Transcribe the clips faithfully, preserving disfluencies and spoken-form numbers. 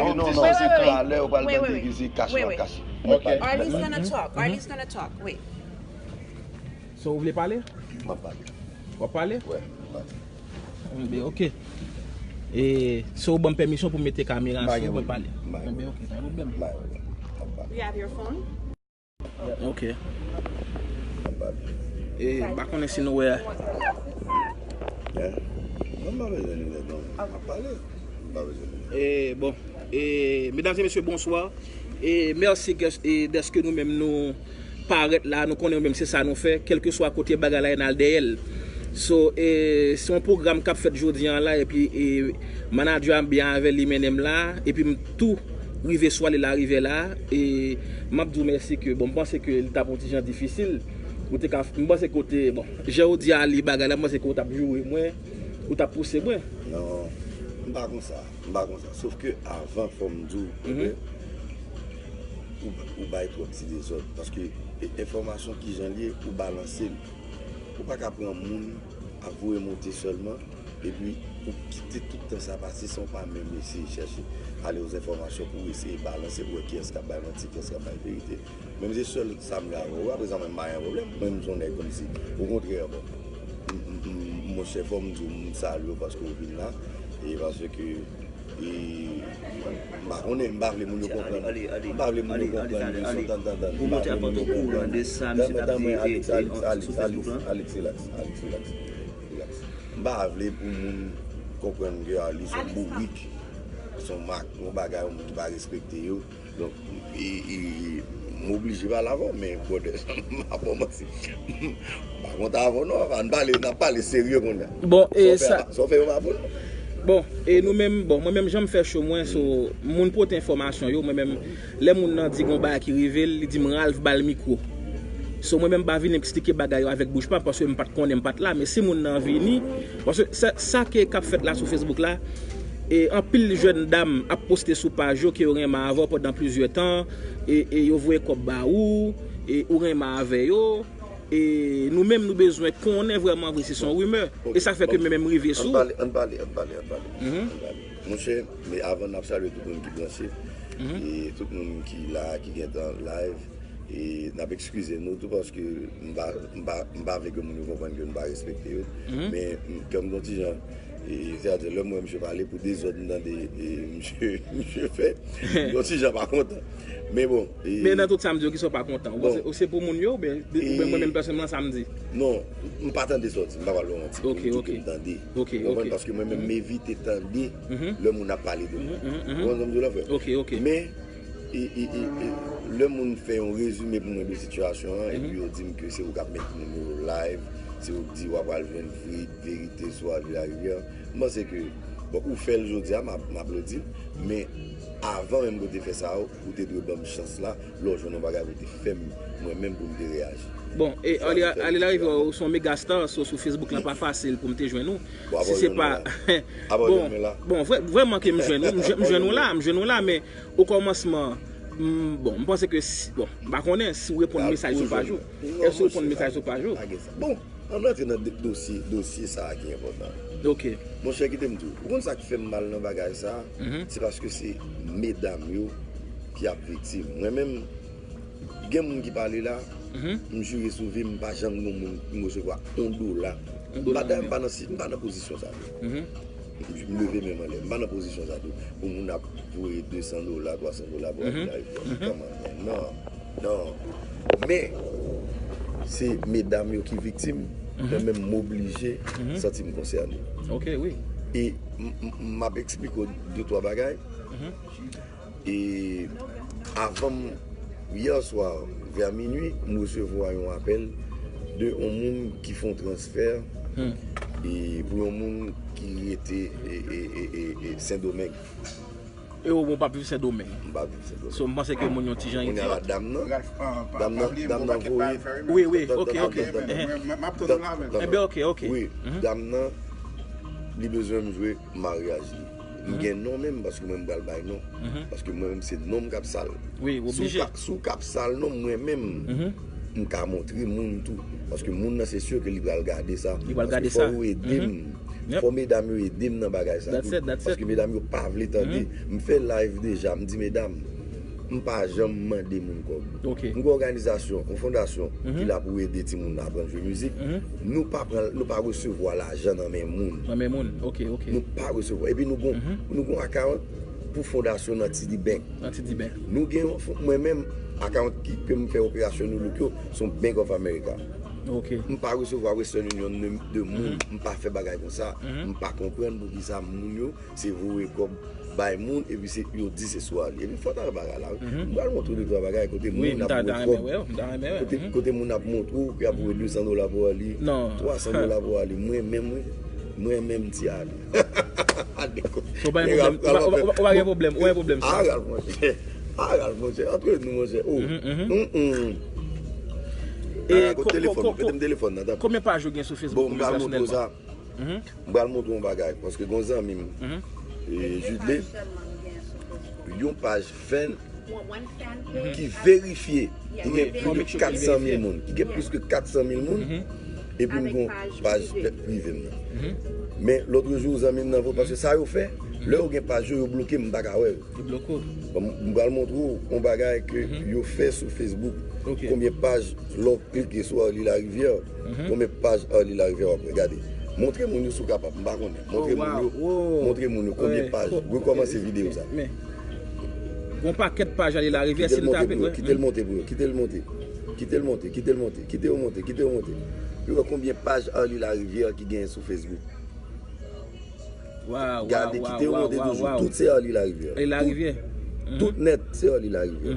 Wait, wait, wait, wait, wait, wait, wait. Ok. Arlie's gonna talk. Arlie's gonna talk. Wait. So, ou vle pale? M ap pale. W ap pale? Wè, m ap pale. Enben, ok. E, so, ou ban m pèmisyon pou m mete kamera sou ou, mwen pale. Enben, ok, pa pwoblèm. M ap pale. You have your phone? Ok. M ap pale. E, m pa konnen si nou wè. Yeah. Non, m pa bezwen linèt, non. M ap pale. M pa bezwen linèt. E, bon. E, medam e mesye, bonswa. E, mèsi kè- e, dèske nou menm nou parèt la, nou konnen nou menm se sa nou fè, kèlkeswa kote bagay la ye n al dèyè l. So, e, se yon pwogram k ap fèt jodi an la, epi e, manadjè a m byen avè li mennen m la, epi m tou rive swa li la rive la, e m ap di w mèsi ke, bon, m panse ke li t ap yon ti jan difisil, ou te ka, m panse ke w te, bon, jan w di a li bagay la, m panse ke w t ap joure mwen, ou t ap pouse mwen. Non, m pa konsa. M pa konsa. Sof ke avan, fò m di w, ou, ou bay twòp ti dezòd. Paske e, enfòmasyon kijan l ye, ou balanse l. Ou pa ka pran moun ap voye monte sèlman, epi ou kite tout tan sa pase san w pa menm eseye chèche ale aux enfòmasyon pou w eseye balanse pou wè kiyès k ap bay manti, kiyès k ap bay verite. Men se sèl sa m ka avè w. Apre sa, mwen m pa gen pwoblèm. Mwen, m se yon nèg kòmsi. Okontrè, bon. M- m- m- Monchè, fò m di w, m salye w paske w vin la. E paske. E, m pa konnen, m pa vle moun yo konprann. M pa vle moun yo konprann. Tann, tann, tann. M pa vle moun yo konprann. Tann, tann, tann, mwen, Alex, Alex, Alex, Alex, Alex, relax, Alex, relax. M pa vle pou moun konprann ke Arly se yon bourik, se yon mak, yon bagay, yon moun ki pa respekte yo. Donk, e, e, e, M oblije pale avè w, men brother, m pa ba w manti. M pa kontan avè w non, ann pale, n ap pale serye kounye a. Bon, e sa, sa w fè yo pa pou nou. Bon, e nou menm, bon, mwen menm jan m fè show mwen, so, moun pote enfòmasyon yo, mwen menm, lè moun nan di gon bagay ki rive l, li di m Ralph ba l mikwo. So, mwen menm m pa vini eksplike bagay yo avèk bouch pa m, paske m pa t konnen, m pa t la, men si moun nan vini, paske sa, sa ke k ap fèt la sou Facebook la, e anpil jèn dam ap poste sou paj yo ke yo renmen avè w pandan plizyè tan, e, e yo voye kòb ba ou, e ou renmen avè yo, e nou menm nou bezwen konnen vrèman vre si se yon rimè. E sa fè ke mwen menm m rive sou. Ann pale, ann pale, ann pale, ann pale. Ann pale. Monchè, men avan n ap salye tout moun ki branche, e tout moun ki la, ki gentan live, e n ap eskize nou tou paske m pa, m pa, m pa vle ke moun yo konprann ke nou pa respekte yo. Men m, kè m gon ti jan, e, sètadi lè m wè misye pale pou dezòd m tande, e, misye, misye fè, m gon ti jan pa kontan. Men bon, e, men nan tout sa m di yo, kisa w pa kontan? Ou panse, ou se pou moun yo, oubyen, oubyen mwen menm pèsonèlman sa m di? Non, m pa tande sa w di, m pa pral ba w manti, pou m di ke m tande. Ou konprann? Paske mwen menm m evite tande lè moun ap pale de mwen. Ou konprann sa m di w la, frè? Men, e, e, e, e, lè moun fè yon rezime pou mwen de sitiyasyon an, epi yo di m ke se ou k ap met moun yo live, se ou k di w ap pral jwenn vre verite sou Arly Larivière, m panse ke, bon, ou fè l jodi a, m ap, m aplodi l, men avan menm ke w te fè sa, ou te dwe ban m chans la, lè w jwenn yon bagay pou w te fè m, mwen menm pou m te reyaji. Bon, e Arly, Arly Larivière, ou se yon mega star, so sou Facebook la pa fasil pou m te jwenn ou. Si se pa, bon, bon, vrè, vrèman ke m jwenn ou, m jwenn, m jwenn ou la, m jwenn ou la, men o kòmansman, m, bon, m panse ke si, bon, m pa konnen si w reponn mesaj sou paj ou. Èske w reponn mesaj sou paj ou? Bon, ann rantre nan de-, dosye, dosye sa a ki enpòtan. Ok. Monchè, kite m di w, ou konn sa k fè m mal nan bagay sa a? Se paske se medam yo ki ap viktim. Mwen menm, gen moun ki pale la, m jire sou vi m, m pa janm gen moun m resevwa yon dola. M pa, dayè, m pa nan si-, m pa nan pozisyon sa tou. M leve men m anlè. M pa nan pozisyon sa tou. Pou moun ap voye de san dola, twa san dola pou Arly Larivière. Kòman? Non, non. Men, se medam yo ki viktim. Mwen menm, m oblije santi m konsène. Ok, wi. E m, m, m ap eksplike w de twa bagay. E avan m, yè swa, vè minui, m resevwa yon apèl de yon moun ki fè yon transfè, e pou yon moun ki rete, e, e, e, e, e Sendomeng. E ou, ou p ap viv Sendomeng? M p ap viv Sendomeng. So, m panse ke moun yon ti jan idiot. Kounye a la, dam nan, dam nan, dam nan voye. Wi, wi, ok, ok. M ap tann ou la avè l. Enben, ok, ok. Wi, dam nan, li bezwen m jwe maryaj li. M gen non menm, paske mwen m pral bay non. Paske mwen menm se non m k ap sal. Wi, w oblije. Si w ka, si w k ap sal non mwen menm, m ka montre moun tou. Paske moun nan se si ke li pral gade sa. Li pral gade sa. Paske fò yo ede m. Fò medam yo ede m nan bagay sa tou. Paske medam yo pa vle tande. M fè live deja, m di medam, m pa janm mande moun kòb. M gen òganizasyon, yon fondasyon ki la pou ede timoun nan aprann jwe mizik. Nou pa pran, nou pa resevwa lajan nan men moun. Nan men moun, ok, ok. Nou pa resevwa. Epi nou gon, nou gon akawont pou fondasyon nan T D Bank. Nan T D Bank. Nou gen yon fon-, mwen menm, akawont ki, ke m fè operasyon New Look yo, se yon Bank of America. Ok. M pa resevwa Western Union de, de moun, m pa fè bagay konsa, m pa konprann poukisa moun yo se voye kòb bay moun, epi se, yo di se sou Arly. Epi fò ta bagay la, wi. M pral montre w de twa bagay kote moun ap voye kòb. Kote, kote moun ap montre w ke y ap voye de san dola pou Arly, twa san dola pou Arly. Mwen menm, wi. Mwen menm, ti Arly. So, pa gen pwoblèm, ou pa, ou pa, ou pa gen pwoblèm, ou pa gen pwoblèm sa. Aral, monchè. Aral, monchè. Antre nou, monchè. Oh. Mm, mm. E kote telefòn, mete m telefòn nan, tanpri. Konbyen paj ou gen sou Facebook ou menm pèsonèlman? M pral montre w yon bagay, paske gon zanmi m, e, Judley, yon paj fèn ki verifye, ki gen plis de kat san mil moun, ki gen plis ke kat san mil moun, epi m gon paj prive m nan. Men lòt jou, zanmi m nan voye, paske sa yo fè, lè yo gen paj yo, yo bloke m, m pa ka wè yo. Yo bloke w. Bon, m pral montre w yon bagay ke yo fè sou Facebook. Konbyen paj lè w klike sou Arly Larivière, konbyen paj Arly Larivière w ap wè? Gade. Montre moun yo si w kapab, m pa konnen. Montre moun yo, montre moun yo konbyen paj. Rekòmanse videyo sa. Men, gon pakèt paj Arly Larivière, si n tape, wi. Kite l monte pou yo, kite l monte pou yo, kite l monte. Kite l monte, kite l monte, kite yo monte, kite yo monte. Pou yo wè konbyen paj Arly Larivière ki genyen sou Facebook. Gade, kite yo monte toujou. Tout se Arly Larivière. Arly Larivière. Tout nèt, se Arly Larivière.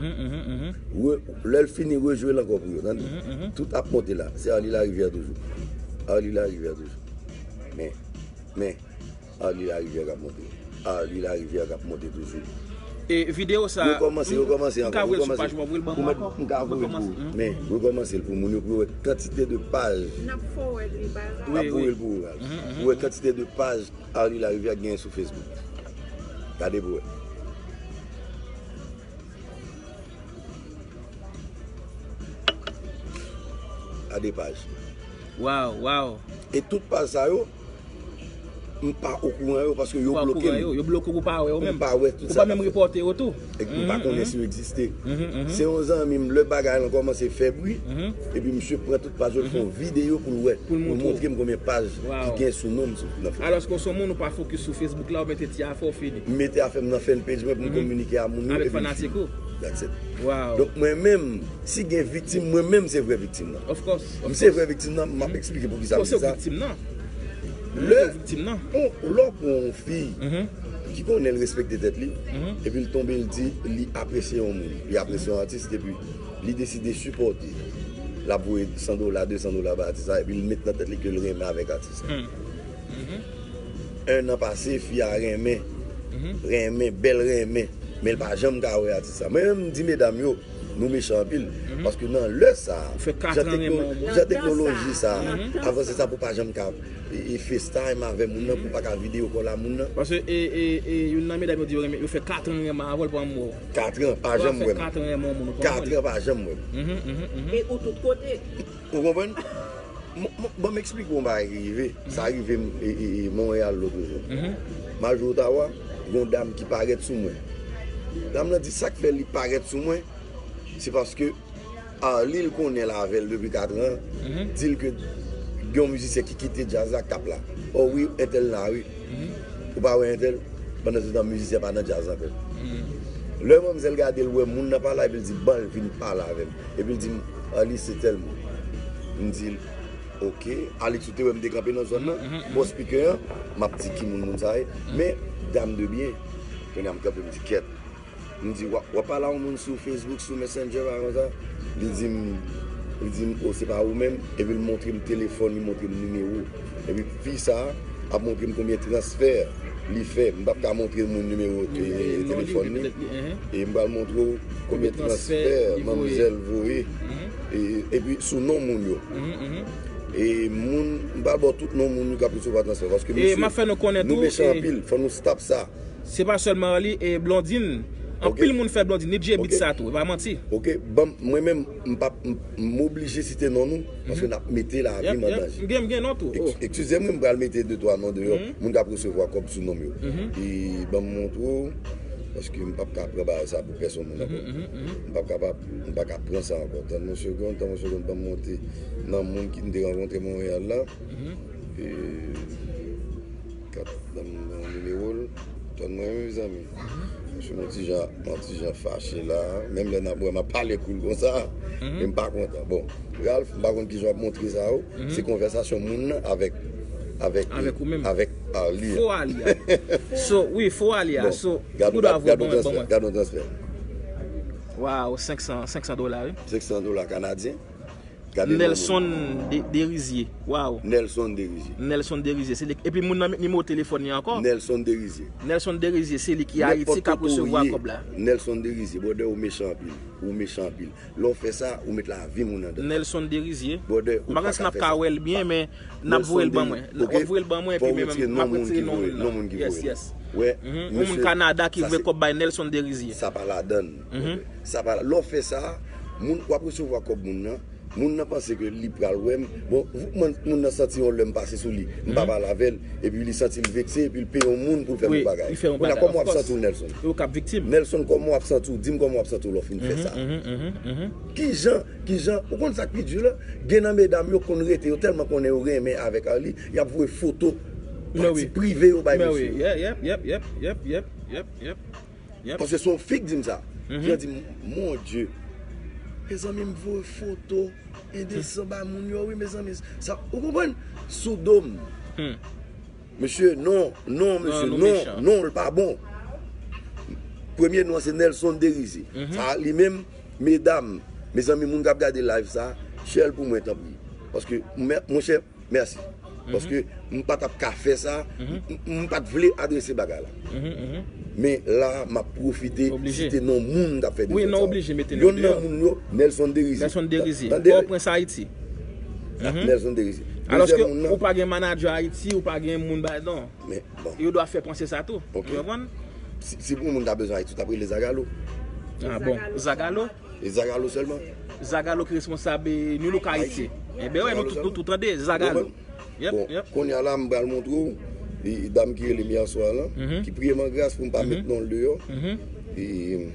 Re- Lè l fini, rejwe l ankò pou yo. Tande? Tout ap monte la. Se Arly Larivière toujou. Arly Larivière toujou. Men, men, Arly Larivière k ap monte. Arly Larivière k ap monte toujou. E videyo sa, Rekòmanse, m- rekòmanse m ka ankò, voye l sou rekòmanse. Paj mwen, voye l ban mwen ankò. M ka voye l pou ou. Men, rekòmanse l pou moun yo, pou yo wè kantite de paj. N ap forward li, baz. N ap voye l pou ou, baz. Pou wè kantite de paj Arly Larivière genyen sou Facebook. Gade pou wè. Gade paj. Waw, waw. E tout paj sa yo, m pa okouran yo paske yo bloke m. Yo bloke w pou pa wè yo menm. Pou m pa wè tout sa. Ou pa menm repòte yo tou. E m pa konnen si yo egziste. Se yon zanmi m, lè bagay lan kòmanse fè bri, epi misye pran tout paj yo, l fè yon videyo pou l wè, pou l montre m konbyen paj ki gen sou non m sou nan Facebook. Alòske w se yon moun ou pa fokis sou Facebook la, ou mete ti afè w fini. M mete afè m nan fan page mwen pou m kominike a moun yo epi m fini. Avèk fanatik ou. That's it. Donk mwen menm, si gen viktim, mwen menm se vrè viktim nan. Of course. M se vrè viktim nan, m ap eksplike poukisa m di sa. Ou se viktim nan. Lè yon, lè w pran yon fi ki konnen l respekte tèt li, epi l tonbe, l di li apresye yon moun, li apresye yon atis, epi li deside sipòte, l ap voye san dola, de san dola bay atis la, epi l met nan tèt li ke l renmen avèk atis la. En an pase, fi a renmen, renmen, bèl renmen, men l pa janm ka wè atis la. Mwen menm, m di medam yo, nou mechan anpil. Paske nan lè sa, jan teknoloji sa avanse, sa pou pa janm ka e, e FaceTime avè moun nan, pou pa ka videyo call a moun nan. Paske e, e, e, youn nan medam yo di yo renmen, yo fè katran renmen avè l, pa janm wè w. Katran, pa janm wè m. Katran renmen yon moun, ou pa janm wè l. Katran, pa janm wè m. E ou tout kote. Ou konprann? M- m- Ban m eksplike w yon bagay ki rive. Sa rive m e, e, e, Monreyal lòt jou. M al jwe Ottawa, gen yon dam ki parèt sou mwen. Dam nan di sa k fè li parèt sou mwen, se paske Arly l konnen l avè l depi katran, di l ke gen yon mizisyen ki kite djaz la k ap la. O wi, entèl la wi. Ou pa wè entèl? Pandan se tan mizisyen pa nan djaz ankò. Lè manmzèl gade l, wè moun nan pa la, epi l di, "Ban l vin pale avè m." Epi l di m, "Arly, se tèl moun." M di l, "Oke." Alix, ou te wè m te kanpe nan zòn nan, bò speaker an, m ap di ki moun moun sa ye. Men, dam de byen. Kounye a m kanpe, m di, "Kèt." M di, "W ap, w ap pale a yon moun sou Facebook, sou Messenger, bagay konsa?" Li di m, li di m, "O, se pa ou menm." Epi l montre m telefòn, li montre m nimewo. Epi fi sa a ap montre m konbyen transfè li fè. M p ap ka montre moun nimewo, e, e, telefòn li. E m pral montre w konbyen transfè manmzèl voye. E, epi sou non moun yo. E moun, m pral ba w tout non moun yo k ap resevwa transfè. Paske mesye, nou mechan anpil. Fò nou stop sa. Se pa sèlman Arly, e Blondine. Anpil moun fè Blondine, ni J-Beatz sa tou, e pa manti. Oke, ban m, mwen menm, m p ap, m, m oblije site non nou, paske n ap mete lavi m an danje. M gen, m gen non tou. Eskize m, wi, m pral mete de twa non deyò, moun k ap resevwa kòb sou non m yo. E ban m montre w, paske m p ap ka pran bagay sa pou pèsonn moun ankò. M p ap kapab, m pa ka pran sa ankò. Tann yon segonn, tann yon segonn, ban m monte nan moun ki m te rankontre Monreyal la. E, Kat, ban m, ban m nimewo l. Tann mwen wi, mezanmi. Paske m yon ti jan, m yon ti jan fache la. Menm lè n ap wè m ap pale koul konsa, e m pa kontan. Bon, Ralph, m pa konn kijan w ap montre sa yo. Se konvèsasyon moun nan avèk, avèk, avèk ou menm, avèk Arly a. Fo Arly a. So, wi, fo Arly a. So, gad ou, gad, gad yon transfè, gad yon transfè. Waw, senk san, senk san dola, wi. Senk san dola kanadyen. Nelson De- Derizier. Waw. Nelson Derizier. Nelson Derizier. Se li, epi moun nan met nimewo telefòn li ankò. Nelson Derizier. Nelson Derizier, se li ki Ayiti k ap resevwa kòb la. Nelson Derizier, brother, ou mechan anpil. Ou mechan anpil. Lè w fè sa, ou met lavi moun anndan. Nelson Derizier. Brother, ou pa ka fè sa. M pa konn si n ap ka wè l byen, men n ap voye l ban mwen. W ap voye l ban mwen, epi men m ap retire non moun nan. Yes, yes. Yon moun Kanada ki voye kòb bay Nelson Derizier. Sa pa ladann. Sa pa la. Lè w fè sa, moun, w ap resevwa kòb moun nan. Moun nan panse ke li pral wè m. Bon, moun, moun nan santi yon lè m pase sou li, m pa pale avè l, epi li santi l vekse, epi l peye yon moun pou l fè m yon bagay. Kounye a, kòman w ap santi w, Nelson? Nelson, kòman w ap santi w? Di m kòman w ap santi w lè w fin fè sa. Kijan, kijan, ou konn sa k pi di la? Gen nan medam yo konn rete, yo tèlman konnen yo renmen avèk Arly, y ap voye foto pati prive yo bay mesye. Paske se yon fi k di m sa. Fi an di m, "Mon Dieu, mezanmi, m voye foto endesan bay moun yo, wi, mezanmi." Sa, ou konprann? Sou do m. Mesye, non, non, mesye, non, non, l pa bon. Premye non an se Nelson Derizier. Sa li menm, medam, mezanmi, moun k ap gade live sa, share l pou mwen, tanpri. Paske, mè- monchè, mèsi. Paske m pa t ap ka fè sa, m- m- m pa t vle adrese bagay la. Men la, m ap pwofite site non moun k ap fè defèt sa. Wi, non, oblije mete non deyò. Youn nan moun yo, Nelson Derizier. Nelson Derizier, Pòtoprens, Ayiti. Nelson Derizier. Alòske ou pa gen manadjè Ayiti, ou pa gen moun bay non. Men, bon. Yo dwa fè panse sa tou. Ou konprann? Si, si pou moun ta bezwen Ayiti, ou t ap rele Zagalo. Ah bon, Zagalo? E Zagalo sèlman. Zagalo ki responsab, eh, New Look Ayiti. Enben, wè, nou tout, nou tout tande, Zagalo. Yep, yep. Kounye a la, m pral montre w, e, e dam ki rele m yè swa la, ki priye m an gras pou m pa met non l deyò. E,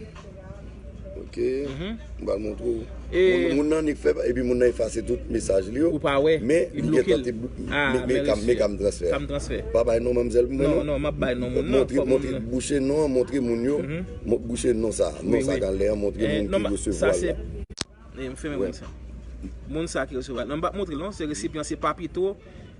ok, m pral montre w. Moun, moun nan nik fè, epi moun nan efase tout mesaj li yo. Ou pa wè, men li gentan te bou- men, men kam, men kam transfè. Pa bay non manmzèl pou mwen non. Non, non, m ap bay non moun nan. Montre, montre, bouche non an, montre moun yo. Bouche non sa, non sa k anlè an, montre moun ki resevwa l la. E, m fèmen moun sa. Moun sa ki resevwa l. Non, m p ap montre l non, se resipyan, se Papito,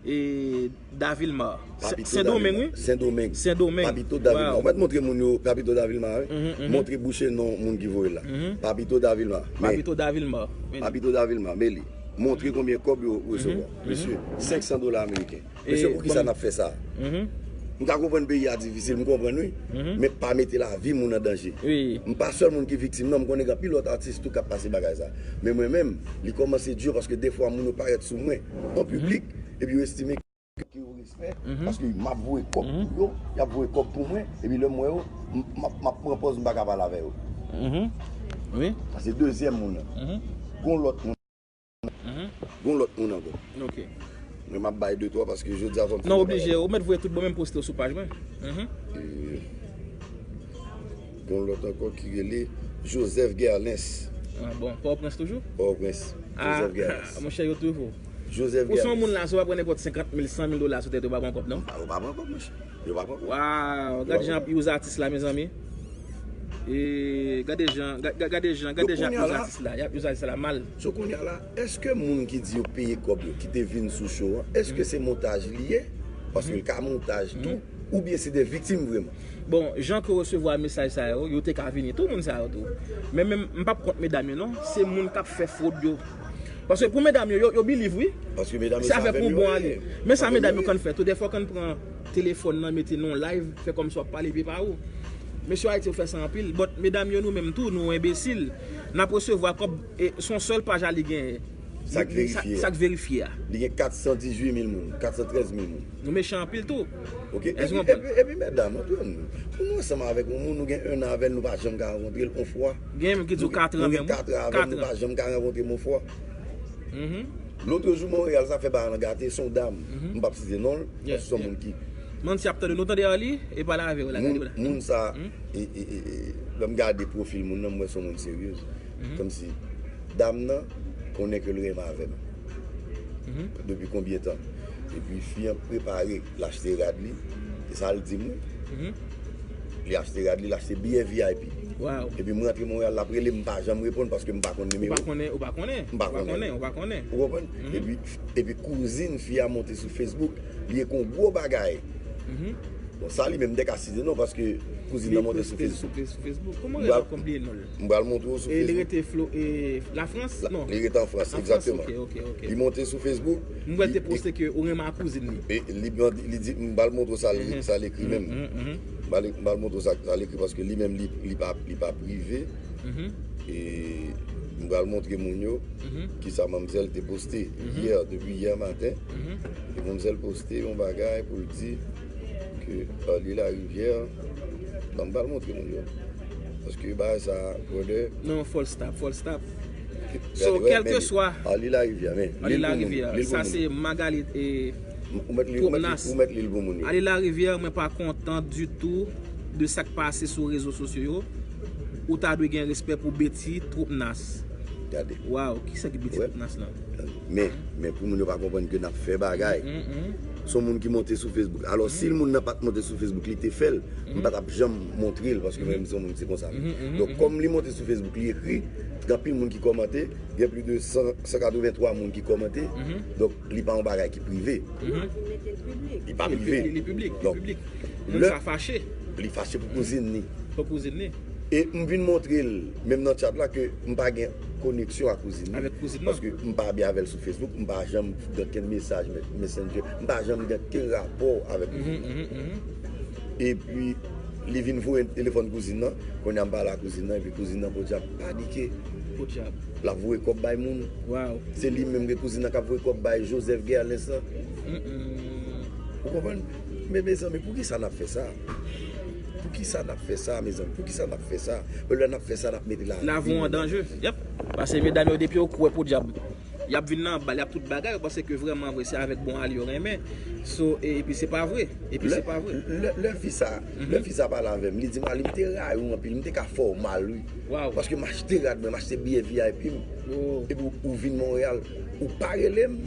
e, Davilmar. Sen Domeng, wi. Sen Domeng. Sen Domeng. Papito Davilmar. Ou mèt montre moun yo Papito Davilmar, wi. Montre bouche non moun ki voye l la. Papito Davilmar. Papito Davilmar. Papito Davilmar, men li. Montre konbyen kòb yo resevwa. Mesye, senk san dola ameriken. Mesye, poukisa n ap fè sa? M ka konprann peyi a difisil, m konprann wi. Men pa mete lavi moun an danje. M pa sèl moun ki viktim non, m konnen gen anpil lòt atis tou k ap pase bagay sa. Men mwen menm, li kòmanse di paske defwa moun yo parèt sou mwen an piblik, epi yo estime ke yo respè, paske m ap voye kòb pou yo, y ap voye kòb pou mwen, epi lè m wè yo, m, m ap, m ap pran pòz m pa ka pale avè yo. Wi. Sa se dezyèm moun nan. Gon lòt moun. Gon lòt moun ankò. Ok. Mwen m ap bay de twa paske jodi a fò m fini. Non, oblije, ou mèt voye tout bon, men poste yo sou paj mwen. E, gon lòt ankò ki rele Joseph Gerlens. Ah bon, Pòtoprens toujou? Pòtoprens. Ah, Joseph Gerlens. Monchè, yo toujou. Joseph Gerlens. Ou se yon moun la, si w pa pran nenpòt senkant mil, san mil dola sou tèt ou, pa pran kòb non. Ou pa pran kòb, monchè. Yo pa pran kòb. Waw, gade jan y ap use atis la, mezanmi. E gade jan, ga- ga- gade jan, gade jan y ap use atis la. Y ap use atis la mal. So kounye a la, èske moun ki di yo peye kòb yo, ki te vin sou show an, èske se montaj li ye? Paske l ka montaj tou, oubyen se de viktim vrèman? Bon, jan ke w resevwa mesaj sa yo, yo te ka vini tou, moun sa yo tou. Men, men m p ap kont medam yo non, se moun k ap fè fwod yo. Paske pou medam yo, yo, yo believe wi. Paske medam yo se avè m yo ye. Men sa medam yo konn fè tou, dèfwa w konn pran telefòn nan, mete nan live, fè kòmsi w ap pale epi e pa ou. Mesye Ayiti yo fè sa anpil, but medam yo nou menm tou, nou enbesil. N ap resevwa kòb, e, se yon sèl paj a li genyen. Sa k verifye a. Sa k verifye a. Li gen kat san dizuit mil moun, kat san trèz mil moun. Nou mechan anpil tou. Ok, epi, epi, epi medam, antre nou. Pou nou ansanm avèk yon moun, nou gen en an avè l, nou pa janm ka rankontre l yon fwa. Gen menm ki di w katran menm, wi. Katran avè l, nou pa janm ka rankontre m yon fwa. Lòt jou, Monreyal, sa fè bagay lan gate, se yon dam. M p ap site non l, paske se yon moun ki. Manti ap tande, nou tande Arly, e pale avè w la, gade w la. Moun sa, e, e, e, e, lè m gade pwofil moun nan, m wè se yon moun seryez. Kòmsi dam nan konnen ke l renmen avè m. Depi konbyen tan? Epi fi an prepare, l achte rad li. Se sa l di m wi. Li achte rad li, l achte biyè V I P. Epi m rantre Monreyal, l ap rele m, m pa janm reponn paske m pa konn nimewo. Ou pa konnen, ou pa konnen. M pa konnen. Ou pa konnen, ou pa konnen. Ou konprann? Epi, epi kouzin fi a monte sou Facebook, li ekri yon gwo bagay. Bon, sa li menm m te ka site non, paske kouzin nan monte sou Facebook. Li poste sou Facebook. Kòman rele ankò, m bliye non l. M pral montre w sou Facebook. E li rete Flo-, e, Lafrans? Non. Li rete an Frans, egzakteman. An Frans, ok, ok, ok. Li monte sou Facebook. M wè l te poste ke ou renmen ak kouzin li. E li, li di, m pral montre w sa l, sa l ekri menm. M pral, m pral montre w sa, sa l ekri paske li menm, li, li pa, li pa prive. E m pral montre moun yo kisa manmzèl te poste yè, depi yè maten. E manmzèl poste yon bagay pou l di ke Arly Larivière, non, m pral montre moun yo. Paske bagay sa, brother. Non, fò l stop, fò l stop. So, kèlkeswa. Arly Larivière, men. Arly Larivière, sa se Magali, e, Twopnas. Ou mèt li l pou moun yo. Arly Larivière, mwen pa kontan ditou de sa k pase sou rezo sosyo yo. Ou ta dwe gen respè pou Betty Twopnas. Gade. Waw, kisa ki Betty Twopnas lan? Men, men pou moun yo pa konprann ke n ap fè bagay. Se yon moun ki monte sou Facebook. Alò, si l moun nan pa t monte sou Facebook, li te fè l, m pa t ap janm montre l, paske mwen menm se yon moun ki se konsa. Donk, kòm li monte sou Facebook, li ekri, gen anpil moun ki kòmante, gen plis de san, san katrevenntwa moun ki kòmante. Donk, li pa yon bagay ki prive. Li pa prive. Li, li piblik, li piblik. Moun sa fache. Li fache pou kouzin li. Pou kouzin li. E m vin montre l, menm nan chat la, ke m pa gen koneksyon ak kouzin li. Avèk kouzin nan. Paske m pa byen avè l sou Facebook, m pa janm gen okenn mesaj, Messenger, m pa janm gen okenn rapò avèk kouzin nan. Epi, li vin voye telefòn kouzin nan, kounye a m pale ak kouzin nan, epi kouzin nan podyab panike. Podyab. L ap voye kòb bay moun. Se li menm ke kouzin nan k ap voye kòb bay Joseph Gerlens lan. Ou konprann? Men mezanmi, poukisa n ap fè sa? Poukisa n ap fè sa, mezanmi? Poukisa n ap fè sa? Olye n ap fè sa, n ap mete lavi nou an danje. Yep. Paske medam yo, depi yo kwè podyab, y ap vin nan bal, y ap tout bagay, yo panse ke vrèman vre, se avèk bon Arly yo renmen. So, e, epi se pa vre. Epi se pa vre. Lè, lè fi sa, lè fi sa pale avè m, li di m, Arly, m te rayi w anpil, m te ka fè w mal, wi. Paske m achte rad mwen, m achte biyè V I P m. Epi w, ou vin Monreyal, ou pa rele m,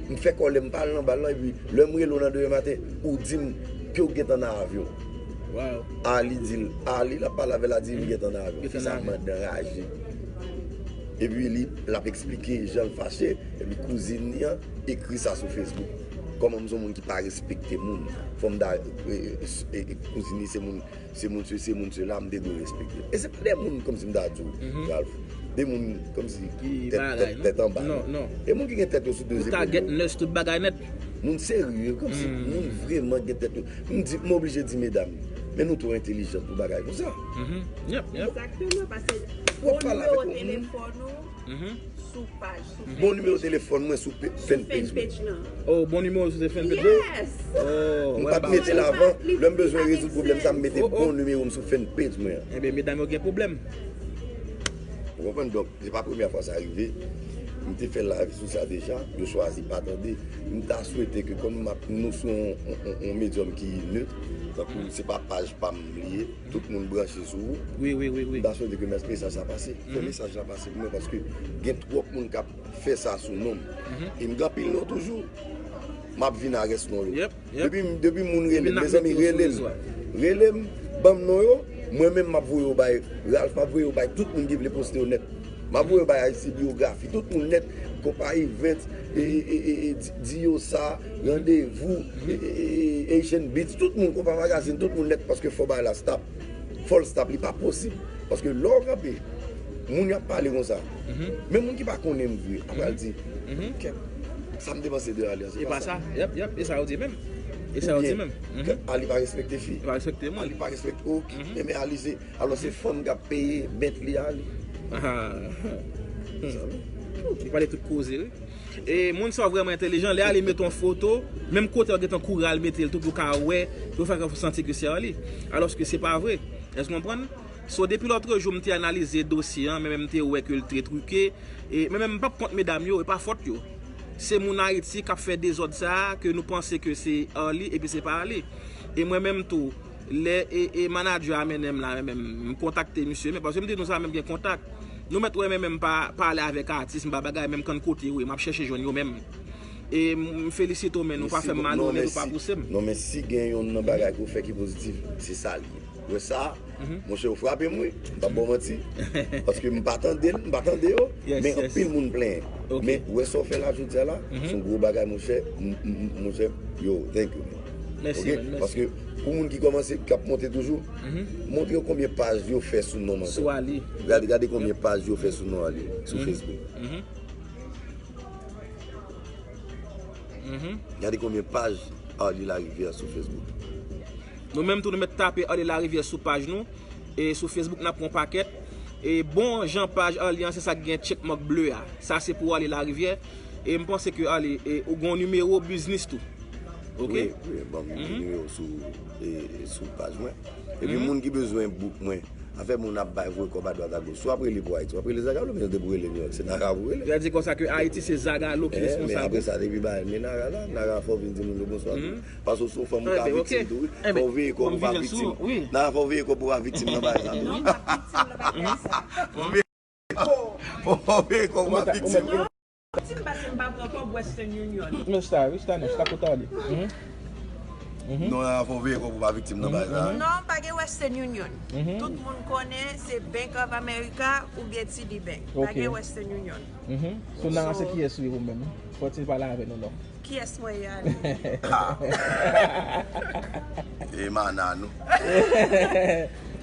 m fè kòlè, m pa al nan bal lan, epi lè m rele w nan de maten, ou di m ke w gentan nan avyon. Arly di l, Arly l ap pale avè l la, di li gentan nan avyon. Fi sa mande anraje. Epi li, l ap eksplike jan l fache, epi kouzin li an ekri sa sou Facebook. Kòman m se yon moun ki pa respekte moun? Fò m ta, e, e, e, e, kouzin li se moun, se moun se, se moun sela, m te dwe respekte. E se pa de moun kòmsi m ta di w, Ralph. De moun kòmsi tèt, tèt, tèt anba. Non, non. E moun ki gen tèt yo sou de zepòl yo. Ou ta get nurse tout bagay nèt. Moun serye, kòmsi moun vrèman gen tèt yo. M di, m oblije di medam, men nou twò entèlijan pou bagay konsa. Yep, yep. Egzakteman, paske bon nimewo telefòn ou sou paj, sou fanpage. Bon nimewo telefòn mwen sou fanpage mwen. Oh, bon nimewo sou fanpage mwen? Yes! M pa t mete l avan, lè m bezwen rezoud pwoblèm sa, m mete bon nimewo m sou fanpage mwen an. Ebyen, medam yo gen pwoblèm. Ou konprann? Donk, se pa premyè fwa sa rive. M te fè live sou sa deja, yo chwazi pa tande. M ta swete ke kòm m ap, nou sou yon, yon, yon, yon medyòm ki nèt, tankou se pa paj pa m li ye, tout moun branche sou ou. Wi, wi, wi, wi. M ta swete ke mes-, mesaj sa pase. Fè mesaj la pase pou mwen, paske gen twòp moun k ap fè sa sou non m. E m gen anpil non toujou. M ap vin a rès non yo. Depi, depi moun rele m, mezanmi, rele m. Rele m, ban m non yo. Mwen menm, m ap voye yo bay Ralph, m ap voye yo bay tout moun ki vle poste yo nèt. M ap voye yo bay Haiti Biographie, tout moun nèt, Konpa Event, e, e, e, e, e, Di-, Diosa, Randevou, e, e, e, e, Haitian Beats, tout moun, Konpa Magazine, tout moun nèt, paske fò bagay la stop. Fò l stop, li pa posib. Paske lè w kanpe, moun y ap pale konsa. Men moun ki pa konnen m vre, ap pral di, "Kèt, sa m te panse de Arly an, se pa sa." Yep, yep, e sa yo di menm. E sa yo di menm. Oubyen, "Kèt, Arly pa respekte fi. Li pa respekte moun. Arly pa respekte okenn." Men Arly se, alò se fanm k ap peye Bentley Arly. Li pale tout koze, wi. E moun sa yo vrèman entèlijan, lè Arly mete yon foto, menm kote yo gentan kouri al mete l tou pou yo ka wè, pou yo fè santi ke se Arly. Alòske se pa vre. Èske w konprann? So, depi lòt jou, m te analize dosye an, men menm m te wè ke l te twike. E men menm m p ap kont medam yo, e pa fòt yo. Se moun Ayiti k ap fè dezòd sa a, ke nou panse ke se Arly, epi se pa Arly. E mwen menm tou, lè e, e manadjè a mennen m la, men menm, m kontakte misye, men paske m te di nou sa, menm gen kontak. Nou mèt wè men menm pa pale avèk atis, m pa bagay, menm kann kote yo ye, m ap chèche jwenn yo menm. E m felisite w, men nou pa fè m mal, men nou pa pouse m. Non, men si gen yonn nan bagay ke w fè ki pozitif, se sa l ye. Wè sa, monchè, ou frape m, wi. M p ap ba w manti. Paske m pa tande l, m pa tande yo, men anpil moun plenyen. Men wè sa w fè la jodi a la, se yon gwo bagay, monchè. M, m, m, monchè, yo, thank you, man. Mèsi, man, mèsi. Paske pou moun ki kòmanse, k ap monte toujou, montre yo konbyen paj yo fè sou non Manzè. Sou Arly. Gade, gade konbyen paj yo fè sou non Arly sou Facebook. Gade konbyen paj Arly Larivière sou Facebook. Nou menm tou, nou mèt tape Arly Larivière sou paj nou. E sou Facebook, n ap pran pakèt. E bon jan paj Arly an, se sa k gen checkmark ble a. Sa se pou Arly Larivière. E m panse ke Arly, e, ou gen yon nimewo biznis tou. Oke? Wi, wi, ban m nimewo sou, e, e, sou paj mwen. Epi moun ki bezwen book mwen, afè moun ap bay voye kòb adwat agoch. Si w ap rele pou Ayiti, w ap rele Zagalo, men de pou rele New York, se Nara pou rele. Sa di konsa ke Ayiti se Zagalo ki responsab. Men apre sa, depi bay, men Nara la, Nara fò vin di moun yo bonswa tou. Paske w se yon fanm ou ka viktim tou, wi. Fò w veye kò w pa viktim. Nara, fò w veye kò w pa viktim nan bagay sa tou. Non, m pa viktim nan bagay sa. Fò w veye kò w pa viktim. Ti m pase m pa pran kòb Western Union. Men sa, wi, Stanesh, la kote ale. Non, fò w veye kò w pou w pa viktim nan bagay sa. Non, pa gen Western Union. Tout moun konnen se Bank of America oubyen T D Bank. Pa gen Western Union. So nan an se kiyès ou ye ou menm? Fò w ti pale avè nou non. Kiyès mwen ye ale? E mana nou.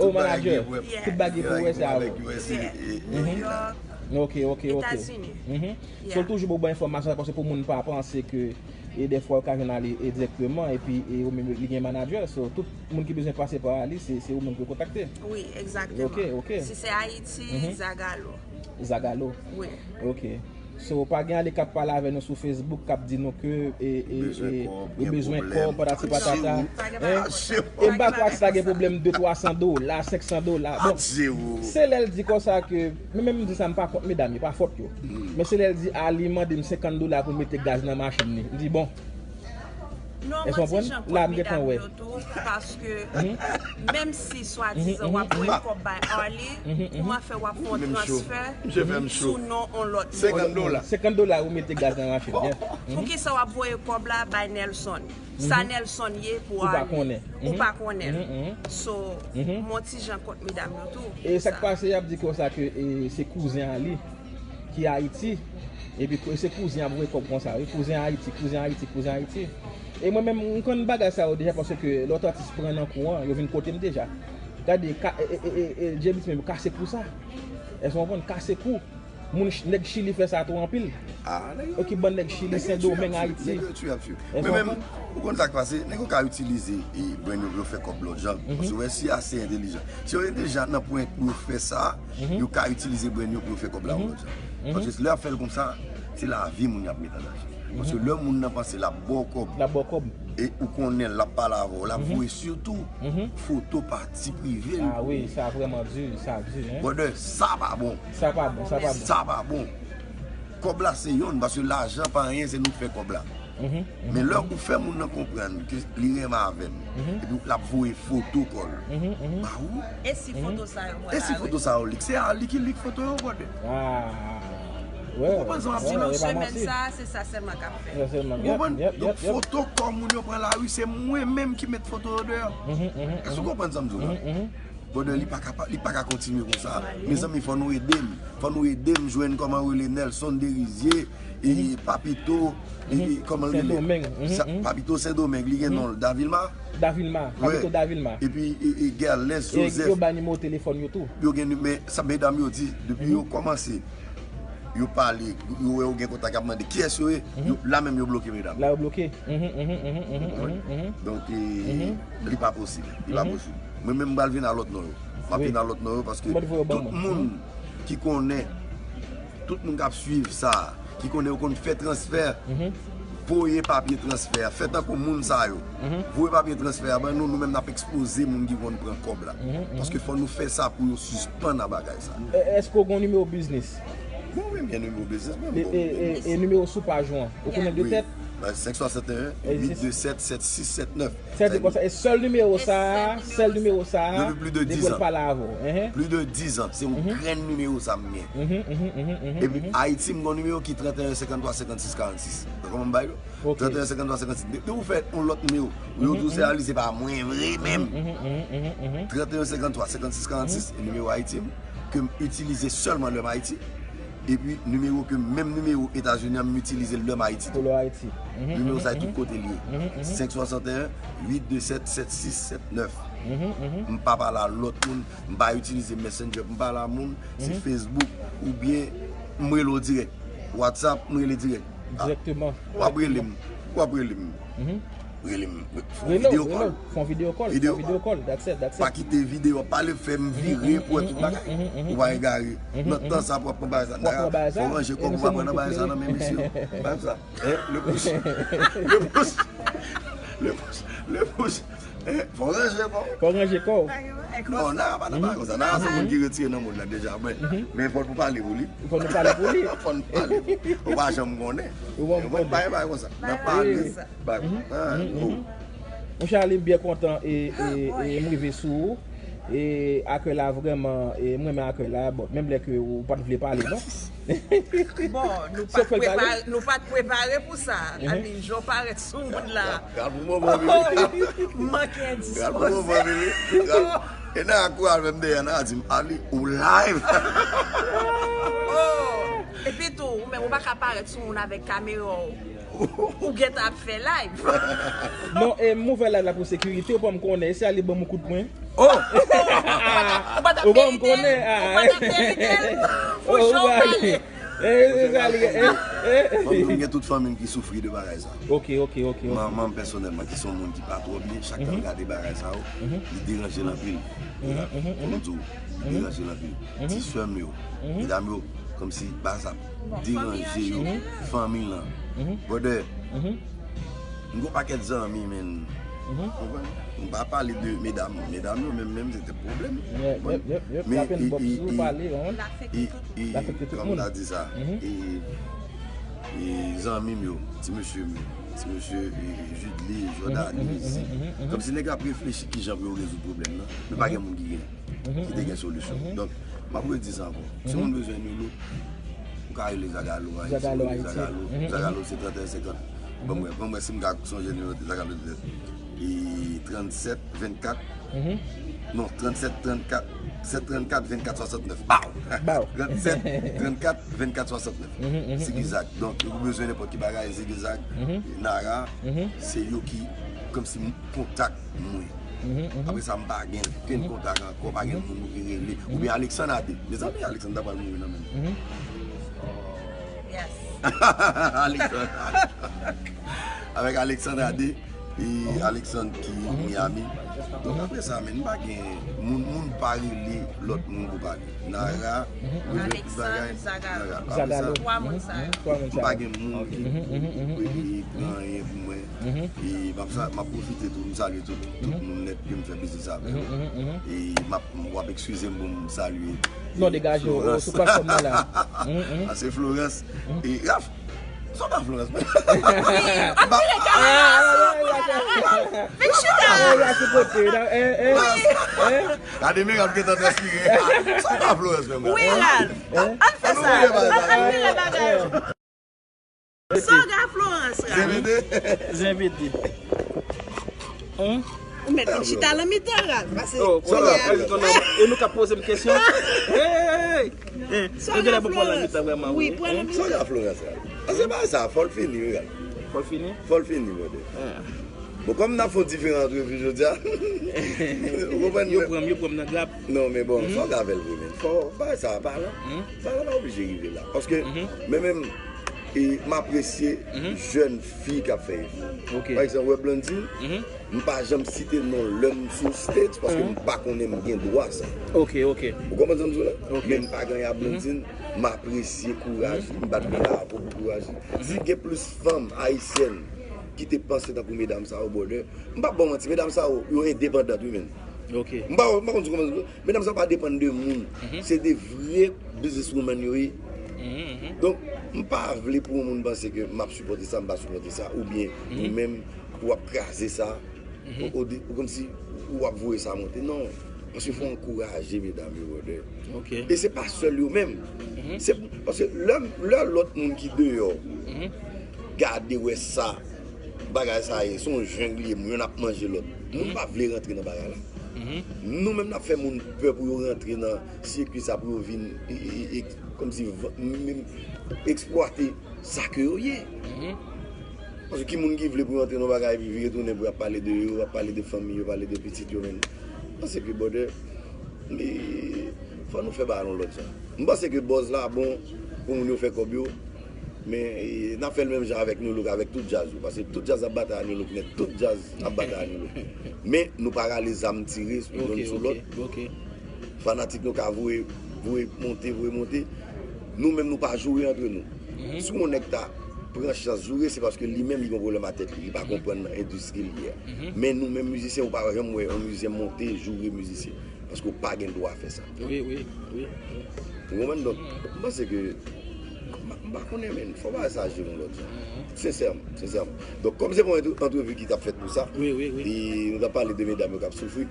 Oh, manager. Tout bagay pou wè se avè. New York, ok, ok, ok. Etazini. So l toujou pou ban enfòmasyon sa paske pou moun pa panse ke e dèfwa yo ka jwenn ale e dirèkteman epi e ou menm li gen manager. So tout moun ki bezwen pase pa li se se ou menm pou yo kontakte. Wi, egzakteman. Ok, ok. Si se Ayiti, Zagalo. Zagalo. Wi. Ok. So pa gen ale k ap pale avè nou sou Facebook k ap di nou ke e e e yo bezwen kòb patati patata. E m pa kwè atis la gen pwoblèm de twa san dola, senk san dola. Bon, se lè l di konsa ke men menm m di sa m pa kont medam yo pa fòt yo. Men se lè l di a li mande m senkant dola pou mete gaz nan machin li. M di bon. Non, manti jan kont medam yo tou, paske menm si swadizan w ap voye kòb bay Arly, kòman fè w ap fè yon transfè sou non yon lòt moun? Senkant dola. Senkant dola ou mete gaz nan machin. Bon, poukisa w ap voye kòb la bay Nelson? Sa Nelson ye pou Arly? Ou pa konnen. So, manti jan kont medam yo tou. E sa k pase, y ap di konsa ke se kouzen Arly ki Ayiti. Epi se kouzen ap voye kòb konsa wi. Kouzen Ayiti, kouzen Ayiti, kouzen Ayiti. E mwen menm, m konn bagay sa yo deja paske lòt atis pran nan kou an, yo vin kote m deja. Gade, ka, e, e, e, e, James menm kase kou sa. Èske w konprann? Kase kou. Moun, nèg Chili fè sa tou anpil. Yo ki bann nèg Chili, Sendomeng, Ayiti. Mwen menm, ou konn sa k pase, nèg yo ka itilize e, brand yo pou yo fè kòb lòt jan. Paske wè si ase entelijan. Si yo entelijan nan pwen pou yo fè sa, yo ka itilize brand yo pou yo fè kòb la yon lòt jan. Paske lè y ap fè l konsa, se lavi moun y ap met an danje. Paske lè moun nan panse l ap ba w kòb, l ap ba w kòb. E ou konnen l ap pale avè w, l ap voye sitou foto pati prive l. Ah wi, sa vrèman di, sa di, hein. Brother, sa pa bon. Sa pa bon, sa pa bon. Sa pa bon. Kòb la se yonn, paske lajan pa anyen, se nou k fè kòb la. Men lè ou fè moun nan konprann ke li renmen avè m, epi l ap voye foto kò l ba ou. E si foto sa yo pral alik? E si foto sa yo lik? Se alik ki lik foto yo, brother. Ou konprann sa m ap di w la? Nan semèn sa, se sa sèlman k ap fèt. Ou konprann? Donk, foto kò moun yo pran lari, se mwen menm ki met foto yo deyò. Èske w konprann sa m di w la? Brother, li pa ka, li pa ka kontinye konsa. Mezanmi, fò nou ede m. Fò nou ede m jwenn kòman rele Nelson Derizier, e Papito, e kòman l rele? Papito Sendomeng, li gen non l, Davilma? Davilma, Papito Davilma. Epi e, e Gerlens Joseph. Yo bay nimewo telefòn yo tou. Yo gen, men sa medam yo di, depi yo kòmanse, yo pale, yo wè yo gen kontak, y ap mande kiyès yo ye, la menm yo bloke medam. La yo bloke. Donk, e, li pa posib. Li pa posib. Mwen menm, m pral vin a lòt non yo. M ap vin a lòt non yo paske tout moun ki konnen, tout moun k ap swiv sa, ki konnen yo konn fè transfè, voye papye transfè a, fè tankou moun sa yo. Voye papye transfè a ban nou, nou menm n ap ekspoze moun ki konn pran kòb la. Paske fò nou fè sa pou yo sispann a bagay sa. Èske w gen nimewo biznis? Bon, wi, m gen nimewo biznis mwen. E nimewo sou paj ou an? Ou konnen de tèt? Senk swasanteyen, uit de sèt, sèt sis sèt nèf. Sèl de konsa, e sèl nimewo sa a, sèl nimewo sa a, depi l pale avè w. Plis de dizan, se yon grenn nimewo sa m gen. Epi Ayiti, m gen yon nimewo ki trant e en senkant twa senkant sis karant sis. Kòman m bay yo? Trant e en senkant twa senkant sis. Depi ou fè yon lòt nimewo, ou yo di w se Arly, se pa mwen vre menm. Trant e en senkant twa senkant sis karant sis, e nimewo Ayiti m, ke m itilize sèlman lè m Ayiti. Epi nimewo ke menm nimewo Etazini an, m itilize l lè m Ayiti tou. Pou lè w Ayiti. Nimewo sa yo tout kote l ye. Senk swasanteyen, uit de sèt, sèt sis sèt nèf. M pa pale a lòt moun, m pa itilize Messenger pou m pale a moun, se Facebook oubyen m rele w dirèk. WhatsApp, m rele dirèk. Direkteman. W ap rele m. W ap rele m. Rele m. Fè yon videyo call. Fè yon videyo call. Videyo call. That's it, that's it. Pa kite videyo ap pale, fè m vire pou wè tout bagay. Ou pa egare. Nan tan sa pou w ap pran bagay sa. Fò w ranje kò w pou w pa pran nan bagay sa nan men mesye yo. Bagay sa. Le pouce. Le pouce. Le pouce. Le pouce. Fò w ranje kò w. Fò w ranje kò w. Non, Nara pa nan bagay konsa. Nara se moun ki retire nan mond la deja. Men, men fò nou pale pou li. Fò nou pale pou li. Fò nou pale pou li. Ou pa janm konnen. Ou pa janm konnen. Bagay konsa. Nan pale. Bagay. Monchè, Arly, m byen kontan e, e, e m rive sou ou. E, akè la vrèman, e, m renmen akè la, bon, menm lè ke ou pa t vle pale, non? Bon, nou pa t prepare, nou pa t prepare pou sa. Amin, jan w parèt sou moun la. Gad pou moman, bebe. Manke endispoze. Gad pou moman, bebe. E nan akou al menm dèyè nan a di m, Ali, ou live. Epi tou, ou menm ou pa ka parèt sou moun avèk kamera w. Ou gentan ap fè live. Non, e m ouvè live la pou sekirite, ou pa m konnen, e si Ali ban m yon kout pwen? Oh! Ou pa t ap Ou pa m merite l. Konnen, ah. Ou pa t ap merite l. Fò jan w pale. E, e, e, Ali, e, e. Fanmi m, gen tout fanmi m ki soufri de bagay sa. Ok, ok, ok, ok. Manman m pèsonèlman, ki se yon moun ki pa twò byen, chak tan l gade bagay sa yo, li deranje l anpil. Fò m di w, li deranje l anpil. Ti sè m yo, medam yo, kòmsi bagay sa deranje yo, fanmi lan. Brother, m gon pakèt zanmi, men. Konprann? M pa pale de medam, medam yo menm, menm se te pwoblèm. Yep, yep, yep, yep. L ap inbox ou, pale, hein. E, e, L afekte tout kòm moun. N a di sa, e, e zanmi m yo, ti mesye m yo, ti mesye, e, Judly, Jordany, Lizzy. Kòmsi nèg yo ap reflechi kijan pou yo rezoud pwoblèm nan, men pa gen moun ki gen, ki te gen solisyon. Donk, m ap redi sa ankò. Si moun bezwen Nolo, ou ka rele Zagalo Ayiti. Zagalo Ayiti. Zagalo, Zagalo se trannteyen senkant. Ban m wè, ban m wè si m ka sonje nimewo Zagalo. E trannsèt vennkat. Non, trannsèt trannkat, sèt trannkat vennkat swasantnèf. Baw! Baw! Trannsèt trannkat vennkat swasantnèf. Zigizag. Donk, ou bezwen nenpòt ki bagay, Zigizag, Nara, se yo ki kòmsi kontak mwen. Apre sa, m pa gen kenn kontak ankò, pa gen moun ki rele. Oubyen Alexandre Adé. Mezanmi, Alexandre ta pral mouri nan men m. Yes. Alexandre. Avèk Alexandre Adé, e Alexandre ki Miami. Donk, apre sa, men, m pa gen moun, moun pa rele lòt moun pou pale. Nara, Wilfred, Alexandre, Zagalo. Apre sa, Zagalo. Twa moun sa yo. Twa moun m pa sa yo. Gen moun ki, ki pran anyen pou mwen. E m ap sa, m ap pwofite tou, m salye tout, tout moun nèt ke m fè biznis avè yo. E m ap, w ap eskize m pou m salye. Non, degaje w, Florence. Sou platfòm nan la. Mm, mm. Paske Florence, e Raf, sa w pa Florence. Vin chita. Ah, la, sou kote, la, eh, eh, eh. Gade men Raf gentan transpire. Sa w pa Florence menm la. Wi, Ralph. Ann fè sa. Ann, ann vire bagay yo. Sa w gen Florence, Ralph? Zevede. Zevede. Hein? Ou mèt vin chita nan mitan, Ralph. Pase, Oh, Sa konnen, la. konnen, e nou ka poze m kesyon? Hey, hey, hey. Eh, sa nou w genlè gen pou pran nan Florence? Mitan vrèman, Wi, wi. pran nan Sa w gen Florence la? Paske bagay sa, fò l fini, wi, Ralph. Fò l fini? Fò l fini, brother. Ah. Bon, kòm n ap fè yon diferan antrevi jodi a, ou konprann? Yo pran m, yo pran m nan grap. Non, men bon, fò w gade l vre, men. Fò, bagay sa pa la. Bagay la pa oblije rive la. Paske, men menm, e, m apresye jèn fi k ap fè efò. Ok. Pa egzanp, wè Blondine, m pa janm site non lè m sou stage, paske m pa konnen m gen dwa sa. Ok, ok. Ou konprann sa m di w la? Ok. Men m pa gen anyen a Blondine, m apresye kouraj li, m bat men la pou kouraj li. Si gen plis fanm ayisyèn ki te panse tankou medam sa yo, brother, m p ap ba w manti, medam sa yo, yo endepandant, wi, men. Ok. M pa, m pa konn si w konprann, medam sa yo pa depann de moun. Se de vre business woman yo ye. Donk, m pa vle pou yon moun panse ke m ap sipòte sa, m pa sipòte sa, oubyen ou menm ou ap kraze sa, ou, ou, ou kòmsi ou ap voye sa monte. Non. Paske fò ankouraje medam yo, brother. Ok. E se pa sèl yo menm. Se, paske lè, lè lòt moun ki deyò gade wè sa, bagay sa ye, se yon jeng li ye, youn ap manje lòt. Moun pa vle rantre nan bagay la. Nou menm n ap fè moun pè pou yo rantre nan sikwi sa, pou yo vin, e, e, e, kòmsi, v-, menm eksplwate sa ke yo ye. Paske ki moun ki vle pou yo antre nan bagay epi vire tounen pou y ap pale de yo, y ap pale de fanmi yo, pale de pitit yo, men. M panse ke, brother, e, fò nou fè bagay yon lòt jan. M panse ke buzz la bon pou moun yo fè kòb yo, men, e, n ap fè l menm jan avèk New Look, avèk tout djaz yo. Paske tout djaz ap batay a New Look, nèt, tout djaz ap batay a New Look. Men nou pa rale zam tire youn sou lòt. Ok, ok. Fanatik nou ka voye, voye monte, voye monte. Nou menm nou pa joure antre nou. Si yon nèg ta pran chans joure, se paske li menm li gen pwoblèm a tèt li, li pa konprann endistri li ye. Men nou menm mizisyen, ou pa janm wè yon mizisyen monte joure mizisyen. Paske ou pa gen dwa fè sa. Wi, wi, wi. Ou konprann? Donk, m panse ke m, m, M pa konnen, men fò bagay sa jere yon lòt jan. Sensèman, sensèman. Donk, kòm se pou yon antrevi ki t ap fèt pou sa, Wi, wi, wi. E nou t ap pale de medam yo k ap soufri.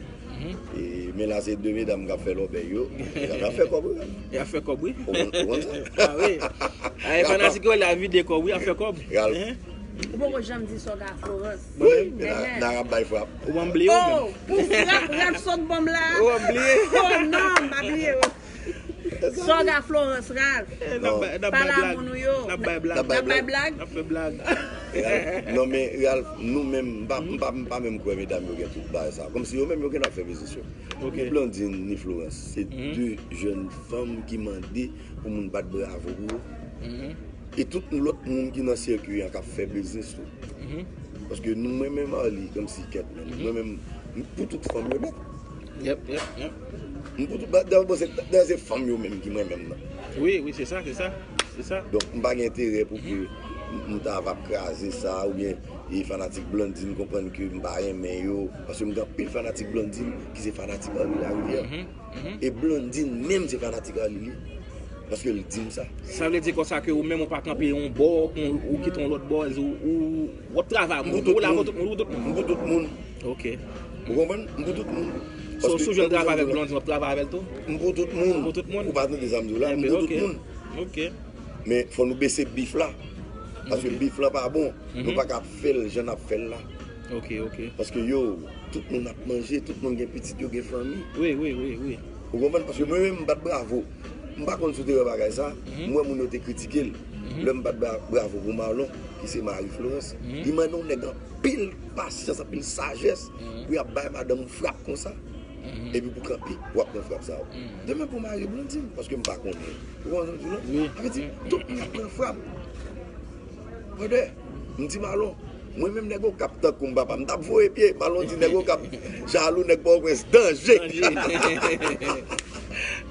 E, men la, se de medam k ap fè lòbèy yo. Y ap fè kòb, wi. Y ap fè kòb, wi. Ou konn ou konn sa? Ah, wi. Ah, e fanatik yo la vide kòb, wi, ap fè kòb. Ralph. Hein? Ou poko janm di sa w ka Florence. Wi, men n a- n a rap bay frap. Ou ban m bliye ou Oh, menm. Pou frap, Ralph sot ban m la. Ou ban m bliye. Oh non, m pa bliye. Sa w ka Florence, Ralph. Eh, n ap bay- n ap bay Pale a blag. moun ou yo. N ap bay blag. N ap bay N ap bay blag. Blag. N ap fè blag. Ralph, non, men Ralph, nou menm, m pa, m pa, m pa menm kwè medam yo gen tout bagay sa. Kòmsi yo menm yo gen ap fè biznis yo. Ok. Ni Blondine, ni Florence, se de jèn fanm ki mande pou moun bat bravo pou yo. E tout lòt moun ki nan sirkui an k ap fè biznis tou. Paske nou, mwen menm, Arly, kòmsi kèt menm. Mwen menm, m pou tout fanm yo nèt. Yep, yep, yep. M pou tout, dayè, bon, se, dayè, se fanm yo menm ki mwen menm nan. Wi, wi, se sa, se sa. Se sa. Donk, m pa gen enterè pou ke m, m ta va ap kraze sa, oubyen e fanatik Blondine konprann ke m pa renmen yo. Paske m gen anpil fanatik Blondine ki se fanatik Arly Larivière. E Blondine menm se fanatik Arly li. Paske l di m sa. Sa vle di konsa ke ou menm ou pa kanpe yon bò, ou, ou kite yon lòt bò, ou, ou, w ap travay, M pou ou, tout ou la moun. pou tout, ou pou tout moun. M pou tout moun. Ok. Ou konprann? M pou tout moun. So, si w jwenn travay avèk Blondine, Blondine, w ap travay avèl tou? M pou tout moun. M pou tout moun. Ou pa tande sa m di w la, m Enben, pou tout ok. Moun. Ok. Men fò nou bese bif la. Paske Ok. Bif la pa bon. Nou pa ka ap fè l jan n ap fè l la. Ok, ok. Paske yo, tout moun ap manje, tout moun gen pitit, yo gen fanmi. Wi, wi, wi, wi. Ou konprann? Paske mwen menm, m bat bravo. M pa konn si w te wè bagay sa. M wè moun yo te kritike l. Lè m bat bra- bravo pou Marlon, ki se mari Florence, li mande yon nèg anpil pasyans, anpil sajès, pou y ap bay madanm ou frap konsa. Epi pou kanpe, w ap pran frap sa yo. Demen pou mari Blondine, paske m pa konnen. Ou konprann sa m di w la? Wi. Sa vle di, tout moun ap pran frap. Brother, m di Marlon, mwen menm nèg Okap tankou m papa, m t ap voye pye. Marlon di nèg Okap jalou, nèg Pòtoprens danje.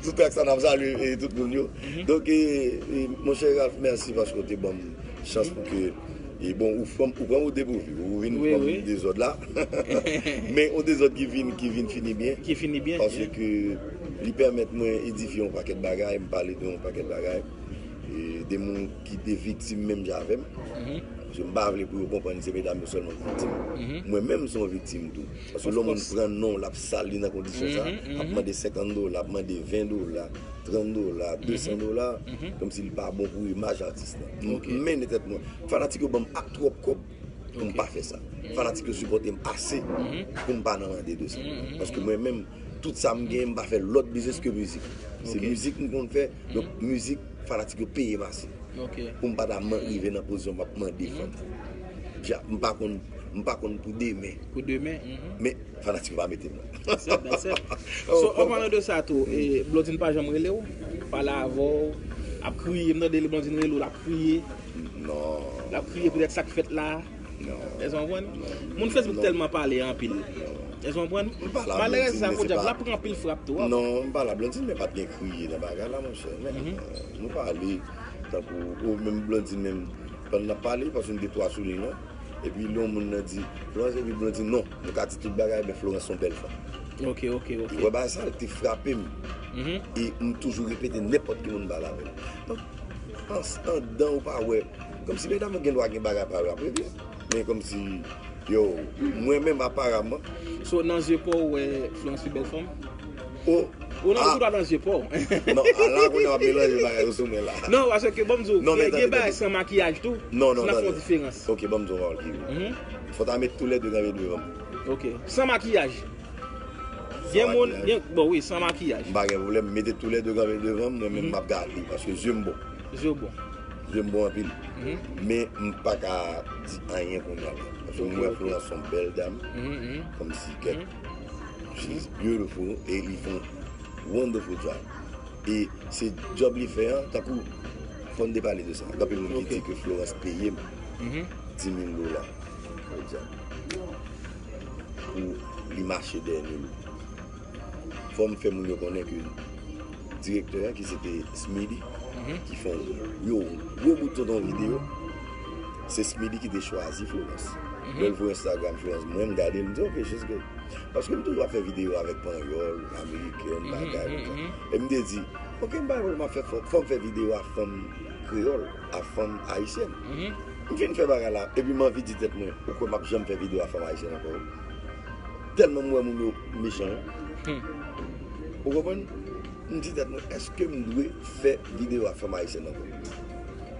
Sou trak sa n ap salye e, tout moun yo. Donk, e, e, monchè Ralph, mèsi paske w te ban m chans pou ke, e, bon, ou pran, ou pran m o depourvu, ou vin Wi, ban m wi. Dezòd la. Men yon dezòd ki vin, ki vin fini byen. Ki fini byen. Paske li pèmèt mwen edifye yon pakèt bagay, m pale de yon pakèt bagay. E de moun ki te viktim menm jan avè m. Paske m pa vle pou yo konprann se medam yo sèlman ki viktim. Mwen menm se yon viktim tou. Paske lè yon moun pran non, l ap sal li nan kondisyon sa, ap mande senkant dola, ap mande ven dola, trant dola, desan dola, kòmsi li pa bon pou imaj atis lan. M mennen tèt mwen. Fanatik yo ban m ak twòp kòb pou m pa fè sa. Fanatik yo sipòte m ase pou m pa nan mande de sa. Paske mwen menm, tout sa m genyen, m pa fè lòt biznis ke mizik. Se mizik m konn fè, donk mizik, fanatik yo peye m ase. Ok. Pou m pa ta man- rive nan pozisyon m ap mande fanm. Ja, m pa konn, m pa konn pou demen. Pou demen. Mhm. Men fanatik yo pa mete m nan. That's it, that's it. So, an palan de sa tou, e, Blondine pa janm rele w, pale avè w, ap kriye, m tande Blondine rele w, l ap kriye, Non, l ap kriye poutèt sa k fèt la. non. Èske w konprann? Moun Facebook tèlman pale anpil. Èske w konprann? M pa la, Malerèz sa, Blondine, pou se dyab, pa- l ap pran anpil frap tou. Non, m pa la, Blondine, men pa t gen kriye nan bagay la, monchè. Men, euh, nou pale tankou, ou menm Blondine menm, pandan n ap pale, paske nou te twa sou liy lan. Epi lè yon moun nan di, Florence, epi Blondine, non, nou ka di tout bagay, men Florence se yon bèl fanm. Ok, ok, ok. Ou wè bagay sa, li te frape m. Mhm. E m toujou repete nenpòt ki moun m pale avè l. Donk, an, andan ou pa wè, kòmsi medam yo gen dwa gen bagay pa yo ap regle. Men kòmsi, yo, mwen menm aparaman. So, nan zye pa w, ou wè Florence pi bèl fanm? Oh, Ou nan ah, ou nan zye pa w. Non, ala kounye a w ap melanje bagay yo sou mwen la. Non, paske bon, m di w, Non, men gen, gen tande, bagay tande. San makiyaj tou. Non, non, N ap fè yon tande. Diferans. Ok, ban m di w yon pawòl ki vre. Mhm. Fò ta met toulède kanpe devan m. Ok. San makiyaj. San Gen moun, makiyaj. gen, bon, wi, san makiyaj. M pa gen pwoblèm, mete toulède kanpe devan m, mwen menm m ap gade li, paske zye m bon. Zye w bon. Zye m bon anpil. Mhm. Men m pa ka di anyen kounye a la. Paske Ok, m wè ok. Florence se yon bèl dam, Mhm, mhm. kòmsi kèt. She's beautiful e li fè yon wonderful job. E se job li fè an, tankou fò n te pale de sa. Gen anpil moun ki Ok. di ke Florence peye m Mhm. dis mil dola, pa egzanp, pou li mache dèyè Nilou. Fò m fè moun yo konnen ke direktè a, ki se te Smitty, Mhm. ki fè yon gwo, gwo bout tonton videyo, se Smitty ki te chwazi Florence. Mhm. Lè l voye Instagram Florence, mwen, m gade l, m di, "Ok, she's good." Paske m toujou ap fè videyo avèk panyòl, amerikèn, Mhm, bagay, mhm, konsa. mhm. E m te di, "Ok, m pa gen pwoblèm ap fè, fò, fò m fè videyo a fanm kreyòl, a fanm ayisyèn. M fin fè bagay la, epi m anvi di tèt mwen, ou kwè m ap janm fè videyo a fanm ayisyèn ankò? Tèlman m wè moun yo mechan. Ou konprann? M di tèt mwen, èske m dwe fè videyo a fanm ayisyèn ankò?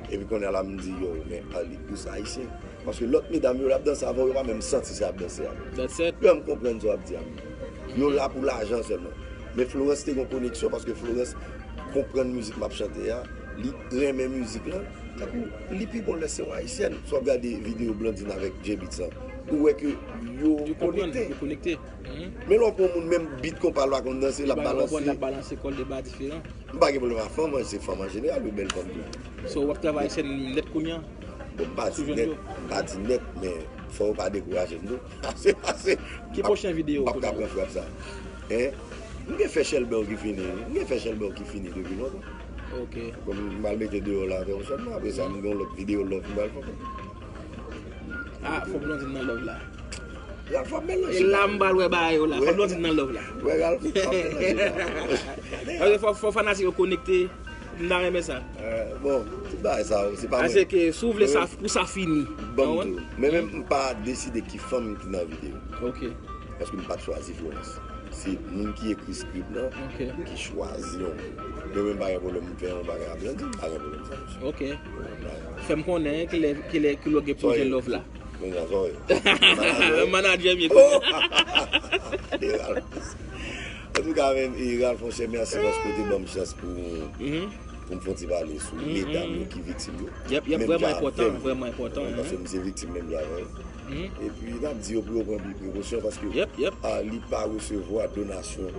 Epi kounye a la, m di, yo, men Arly plis ayisyen. Paske lòt medam yo, l ap danse avè w, yo pa menm santi sa y ap danse a. Yo pa menm konprann sa w ap di a. Yo la pou lajan sèlman. Men Florence te gen yon koneksyon, paske Florence konprann mizik m ap chante a, li renmen mizik lan. Tankou, li pi bon lè se yon ayisyèn. Si w ap gade videyo Blondine avèk Jay Beatz lan, ou wè ke yo konekte. Men lè w pran moun, menm beat konpa l pa konn danse, l ap balanse. L ap balanse kò l de ba diferan. M pa gen pwoblèm ak fanm, se fanm an jeneral, yo bèl fanm tou. So, w ap travay sèn nèt kounye a? Bon, m pa di nèt, m pa di nèt, men fò yo pa dekouraje m tou. Pase, pase. Ki pwochen videyo w ap ka pran frap sa? Hein? M gen fè Shelber ki fini, m gen fè Shelber ki fini depi lontan. Ok. Bon, m al mete deyò la avè yon sèlman, apre sa, m gen yon lòt videyo love m pral fè. Ah, fò Blondine nan love la. Ralph ap melanje. E la m pral wè bagay yo la. Fò Blondine nan love la. Wè Ralph ap melanje la. Paske fò, fò fanatik yo konekte. M ta renmen sa. Bon, tout bagay sa yo, se pa mwen. Paske si w vle sa, pou sa fini. Ban m di w. Men menm m pa deside ki fanm ki nan videyo. Ok. Paske m pa t chwazi Florence. Se moun ki ekri script lan ki chwazi yon moun. Men mwen m pa gen pwoblèm m fè yon bagay a Blondine, m pa gen pwoblèm sa, mesye. Ok. Fè m konnen kilè, kilè, kilè w gen pwoje love la. Men nan zòrèy. Manadjè m ye kounye a. Antouka, men, e, Ralph, monchè, mèsi paske w te ban m chans pou, pou m fè yon ti pale sou medam yo ki viktim yo. Yep, yep, vrèman enpòtan, vrèman enpòtan. Paske m se viktim menm jan avè w. Epi, n ap di yo pou yo pran pil prekosyon paske Arly pa resevwa donasyon.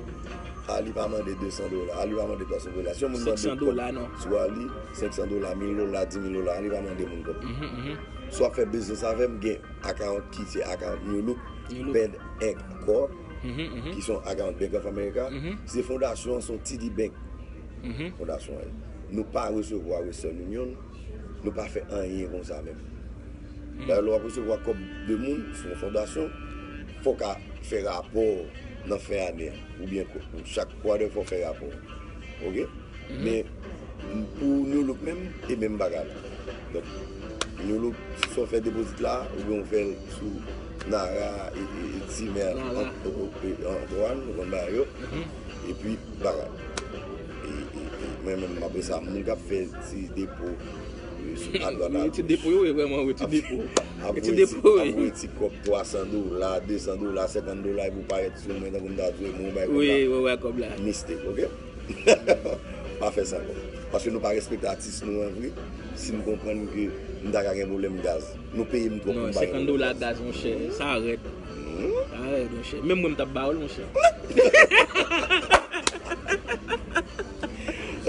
Arly pa mande de san dola, Arly pa mande twa san dola. Si yon moun mande kòb sou Arly, senk san dola, mil dola, di mil dola, Arly pa mande moun kòb. Si w ap fè biznis avè m, gen account ki se account New Look, Band Inc Corp, ki se yon account Bank of America. Se fondasyon an, se yon T D Bank. Fondasyon an ye. Nou pa resevwa Western Union, nou pa fè anyen konsa menm. Dayè, lè w ap resevwa kòb de moun sou yon fondasyon, fò w ka fè rapò nan fen ane a, oubyen ko-, chak quarter fò w fè rapò. Ok? Men, pou New Look menm, e menm bagay la. Donk, New Look, swa w fè depozit la, oubyen w fè l sou Nara e, e, e Timer, Antoine, ou konn bagay yo. Epi, bagay. E, e, e, mwen menm, apre sa, moun k ap fè ti depo, e, sou adwat, agoch. Ti depo yo, e vrèman, wi, ti depo. Ap voye ti, ap voye ti kòb twa san dola, de san dola, senkant dola, epi w parèt sou mwen, tankou m ta di w, mwen bay kòb la. Wi, wi, wi, kòb la. Mistake, ok? Pa fè sa ankò. Paske nou pa respekte atis nou an vre. Si m konprann ke m ta ka gen pwoblèm gaz. Nou peye m twòp pou m pa gen pwoblèm gaz. Non, senkant dola gaz, monchè. Sa rèd. Sa rèd, monchè. Menm mwen, m t ap ba w l, monchè.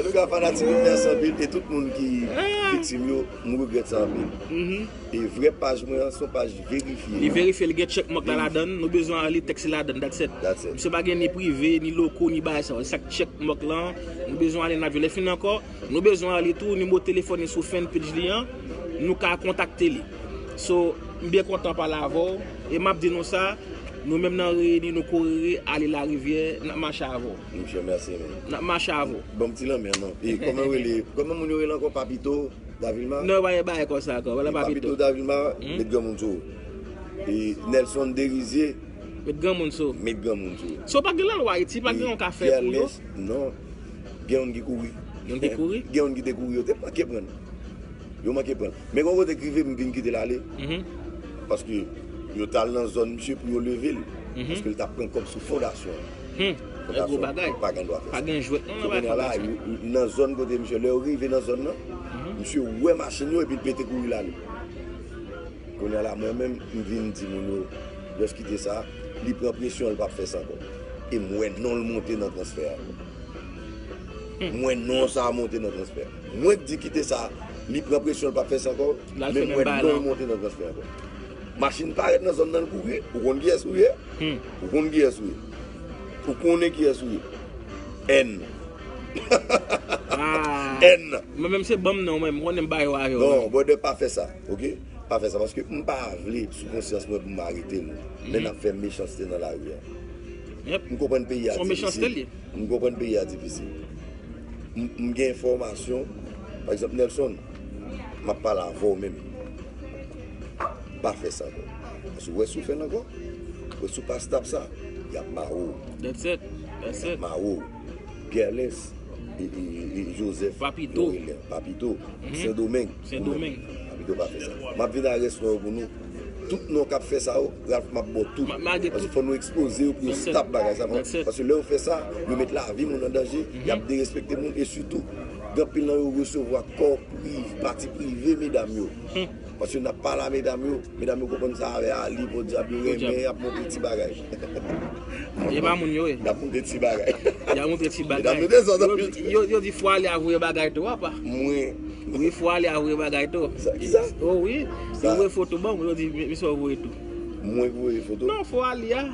Antouka, fanatik yo, mèsi anpil. E tout moun ki viktim yo, m regrèt sa anpil. E vrè paj mwen an, se yon paj verifye. Li verifye, li gen check mark la ladan l. Nou bezwen Arly, tèks ladan l, that's it. That's it. Misye pa gen ni prive, ni loko, ni bagay sa yo. Sa k check mark lan, nou bezwen Arly, n ap jwe. Lè fini ankò, nou bezwen Arly tou, nimewo telefòn li sou fan page li an, nou ka kontakte li. So, m byen kontan pale avè w, e m ap di nou sa, nou menm nan Reyini, nou Korere, Arly Larivière, n ap mache avè w. Monchè, mèsi, men. N ap mache avè w. Ban m ti lanmen, non. E kòman w rele, kòman moun yo rele ankò, Papito? Davilma? Non, pa gen bagay konsa ankò. Wala, e Papito. Papito Davilma, hmm? Met granmoun sou ou. E Nelson Derizier. Met granmoun sou ou. Met granmoun sou ou. So, pa gen lalwa Ayiti, pa gen yon ka fè pou yo? Non. Gen youn ki kouri. Youn ki kouri? Gen youn ki te kouri, yo te manke pran l. Yo manke pran l. Men gen yon kote k rive, m vin kite l ale. Mhm. Paske yo t al nan zòn misye pou yo leve l. Mhm. Paske l t ap pran kòb sou fondasyon an. Hmm. Fondasyon an pa gen dwa fè sa. Pa gen jwèt, non, nan bagay fondasyon. So, kounye a la, yo, nan zòn kote misye, lè yo rive nan zòn nan, mhm, misye wè machin yo epi l pete kouri l ale. Kounye a la, mwen menm, m vin di moun yo, lè w kite sa, li pran presyon, li p ap fè sa ankò. E m wè non l monte nan transfè a. Hmm. M wè non sa a monte nan transfè a. Mwen k di kite sa, li pran presyon, li p ap fè sa ankò, men m wè non l monte nan transfè a ankò. Machin parèt nan zòn nan, l kouri, ou konn kiyès ou ye? Hmm. Ou konn kiyès ou ye? Ou konnen kiyès ou ye? N. Ah. N. Mwen menm se ban m non, mwen, m konnen m pa yo avè w. Non, brother, pa fè sa, ok? Pa fè sa, paske m pa vle sou konsyans mwen pou m arete nou. Mhm. Lè n ap fè mechanste nan lari a. Yep. M konprann peyi a difisil. Se yon mechanste l ye. M konprann peyi a difisil. M, m gen enfòmasyon, pa egzanp, Nelson, M ap pale avè w menm. Pa fè sa ankò. Paske w wè si w fè l ankò, w wè si w pa stop sa, y ap mare w. That's it. That's Y ap it. mare w. Gerles, e, e, e, Joseph, Papito. Yorelen, Papito, Sendomeng. Sendomeng. Papito pa fè sa. M ap vin a rès non yo pou nou. Tout non k ap fè sa yo, Ralph m ap ba w tout. M ap mare tout. Paske fò nou ekspoze yo pou yo That's it. Stop bagay sa. That's it. Paske lè yo fè sa, yo met lavi moun an danje, y ap derespekte moun e sitou, gen anpil nan yo resevwa kò pri, pati prive medam yo. Paske n ap pale a medam yo, medam yo konprann sa avè Ali, podyab yo renmen, y ap montre ti bagay. E pa moun yo ye. Y ap montre ti bagay. Y ap montre ti bagay. Medam yo dezòd Yo, anpil. yo, yo di Fwa Ale a voye bagay tou, apa. Mwen, Wi, Fwa Ale a voye bagay tou. Sa, kisa? Oh wi. Sa. Yo voye foto ban mwen, yo di, "Misye voye tou." Mwen voye foto. Non, Fwa Ale a.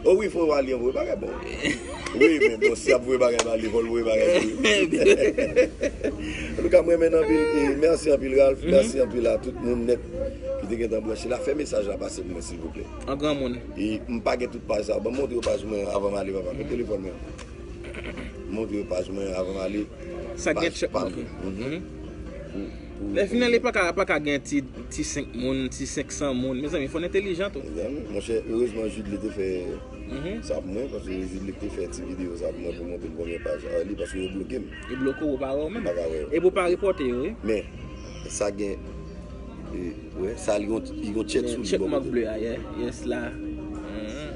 Oh wi, fò w al li anvoye bagay bon. Wi, men bon, si ap voye bagay ba li, fò l voye bagay pou li. Antouka, mwen renmen anpil, e mèsi anpil Ralph, mèsi anpil a tout moun nèt ki te gentan branche la. Fè mesaj la pase pou mwen silvouplè. An granmoun. E m pa gen tout paj sa, ban m montre yo paj mwen avan m ale papa. Met telefòn mwen. Montre yo paj mwen avan m ale. Sa gen Paj chèk pa montre. Pou- pou- Lè final li pa ka, pa ka gen ti, ti senk moun, ti senk san moun. Mezanmi, fò n entelijan tou. Mezanmi, monchè, erezman Judly te fè sa pou mwen, paske Judly te fè ti videyo sa pou mwen pou montre m konbyen paj a li, paske yo bloke m. Yo bloke w, ou pa wè w menm. M pa ka wè yo. E pou pa repòte yo, wi. Men, sa gen, e, wè, sa li gon, li gon tchèk sou li. Check Bò mark kote. Ble a, yeah, yes la. Mhm.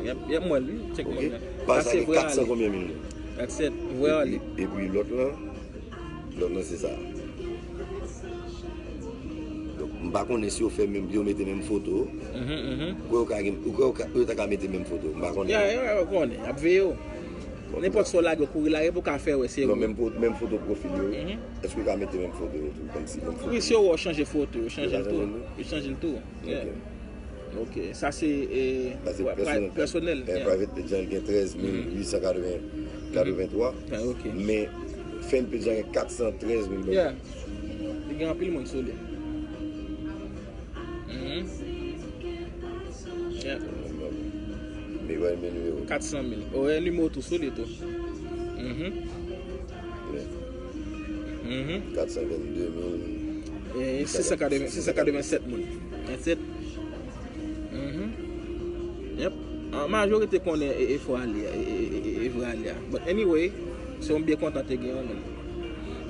Yep, yep, mwen li, check mark Ok. la. Paj Sa sa se gen vre kat san ale. Konbyen mil moun? That's it, vre ale. Epi lòt lan, lòt lan se sa. Donk, m pa konnen si yo fè menm, yo mete menm foto. Mhm, mhm. Ou kwè yo ka gen, ou kwè yo ka, yo ta ka mete menm foto? M pa konnen. Ya, ya, ya, konnen. Ap veye w. Nenpòt sa w lage, w kouri lage pou ka fè wè se Non, ou. Menm po- menm foto pwofil yo. Mhm. Èske yo ka mete menm foto yo tou? Kòmsi menm foto. Wi, si yo wè w chanje foto, yo chanje Yo l ka tou. chanje l? Yo chanje l tou. Yeah. Ok. Ok, sa se, eh, Sa se pri- pri- pèsonèl. pèsonèl. Eh, Yeah. Private page lan gen trèz mil uit san katrevenntwa. Ah, ok. Men fan page lan gen kat san trèz mil. Yeah. Li gen anpil moun sou li. Mhm. Yeah. Men wè men nimewo. Kat san mil. O, e nimewo tou sou li tou. Mhm. Yeah. Mhm. Kat san vennde mil. E sis san katreven, sis san katreven sèt moun. That's it. Mhm. Yep. An majorite konnen e, e fò ale a, e, e, e, e vre ale a. But anyway, se yon byen kontan te gen an menm.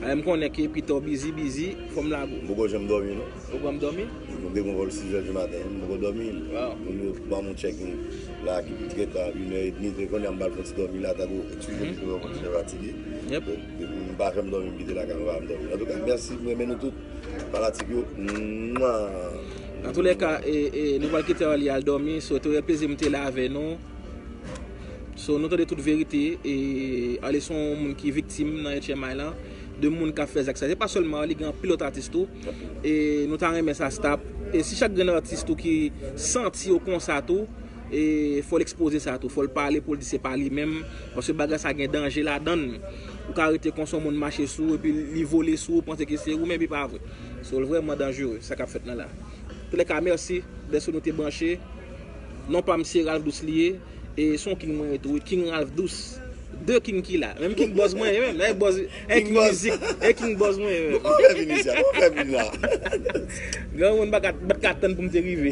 Ale m konnen ke pito bizi, bizi, fò m lage w. M poko janm dòmi non. Ou pran m dòmi? Mwen te gon vòl sis è di maten, m poko dòmi. Wow. Moun yo ban m yon check in la ki pi trè ta, inè edmi, te konnen m pral fè ti dòmi la, tankou, eskize m, m fatige. Yep. M pa janm dòmi, m kite lakay mwen, m pa janm dòmi. Antouka, mèsi, mwen renmen nou tout. Fanatik yo. Mwa. Nan tou lè ka, e, e, nou pral kite Arly al dòmi. So, te yon plezi m te la avè nou. So, nou tande tout verite. E, Arly se yon moun ki viktim nan H M I lan. De moun k ap fè zak sa. Se pa sèlman Arly, gen anpil lòt atis tou. E nou ta renmen sa stop. E si chak grenn atis tou ki santi yo konsa tou, e fò l ekspoze sa tou. Fò l pale pou l di se pa li menm. Paske bagay sa gen danje ladan l. Ou ka rete konsa yon moun mache sou ou, epi li vole sou ou, panse ke se ou menm, epi pa vre. So, l vrèman danjere, sa k ap fèt nan la. Toulèka, mèsi dèske nou te branche. Non pa m se Ralph Douce li ye. E se yon king mwen ye tou, wi, King Ralph Douce. De king ki la. Menm king bòz mwen ye, menm. E bòz, e king mizik, e king bòz mwen ye, menm. Kòman w fè vin isi a? Kòman w fè vin la? Granmoun pa ka, pa ka tann pou m te rive.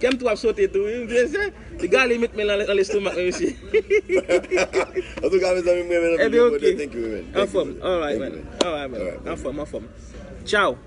Kè m tou ap sote tou, wi. Mesye, li gale met men l nan lestomak, mesye. Antouka, mezanmi, mwen renmen Ebyen, anpil, ok. brother. Thank you, man. Anfòm. Alright, Thank man. you, man. Alright, man. Alright. Anfòm, anfòm. Ciao.